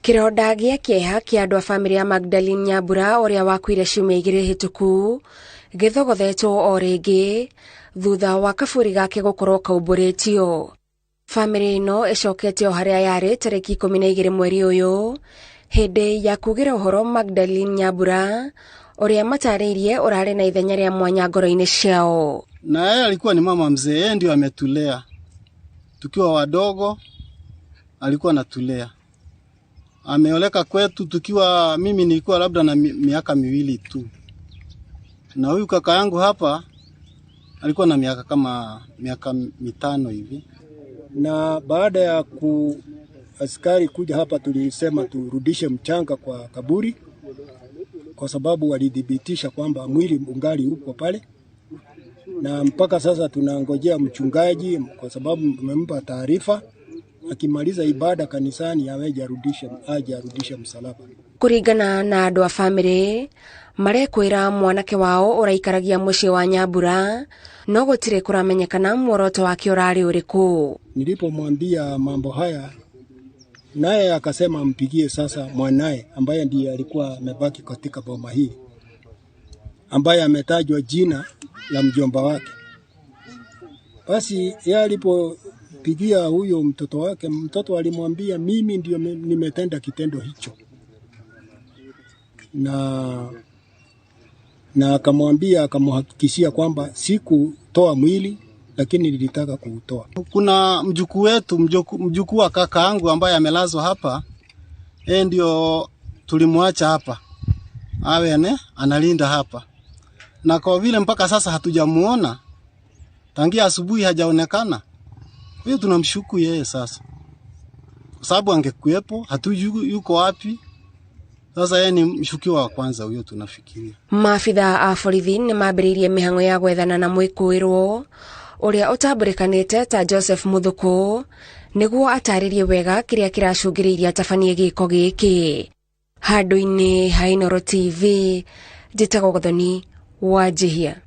Kĩronda gĩa kĩeha kĩa andũ a bamĩrĩ ya Magdalene Nyambura ũrĩa wakuire ciumia igĩrĩ hĩtũku gĩthogothetwo o rĩngĩ thutha wa kaburi gake gũkorwo kaumbũrĩtio. Bamĩrĩ ĩno ĩcokete o harĩa yarĩ tarĩki 12 mweri ũyũ hĩndĩ ya kugĩra ũhoro Magdalene Nyambura ũrĩa matarĩirie ũrarĩ na ithenya rĩa mwanya ngoro-inĩ ciao. Na yeye alikuwa ni mama mzee, yeye ndio ametulea tukiwa wadogo, alikuwa anatulea. Ameoleka kwetu tukiwa, mimi nilikuwa labda na miaka 2 tu, na huyu kaka yangu hapa alikuwa na miaka kama miaka 5 hivi. Na baada ya askari kuja hapa, tulisema turudishe mchanga kwa kaburi, kwa sababu walidhibitisha kwamba mwili ungali uko pale, na mpaka sasa tunangojea mchungaji, kwa sababu tumempa taarifa akimaliza ibada kanisani aje arudishe msalaba. Kuringana na andũ a bamĩrĩ marekwĩra mwanake wao ũraikaragia mũciĩ wa Nyambura no gũtirĩ kũramenyekana muoroto wake ũrarĩ ũrĩkũ. Nilipomwambia mambo haya, naye akasema mpigie sasa mwanae ambaye ndiye alikuwa amebaki katika boma hii, ambaye ametajwa jina la mjomba wake. Basi yeye alipopigia huyo mtoto wake, mtoto alimwambia mimi ndio nimetenda kitendo hicho, na akamwambia, akamhakikishia kwamba sikutoa mwili lakini nilitaka kuutoa. Kuna mjukuu wetu, mjukuu wa kaka yangu ambaye amelazwa hapa, yeye ndio tulimwacha hapa awe analinda hapa, na kwa vile mpaka sasa hatujamuona, tangia asubuhi hajaonekana, kwa hiyo tunamshuku yeye sasa, kwa sababu angekuepo hatujui yuko wapi. Sasa yeye ni mshukiwa wa kwanza huyo tunafikiria. Maabitha a borithi nĩ mambĩrĩirie mĩhang'o ya gwethana na mwĩkũĩrwo ũrĩa ũtambũrĩkanĩte ta Joseph Muthuku nĩguo atarĩrie wega kĩrĩa kĩracũngĩrĩirie atabanie gĩko gĩkĩ. Handũ-inĩ ha Inooro TV, njĩtagwo Gathoni wa Njihia.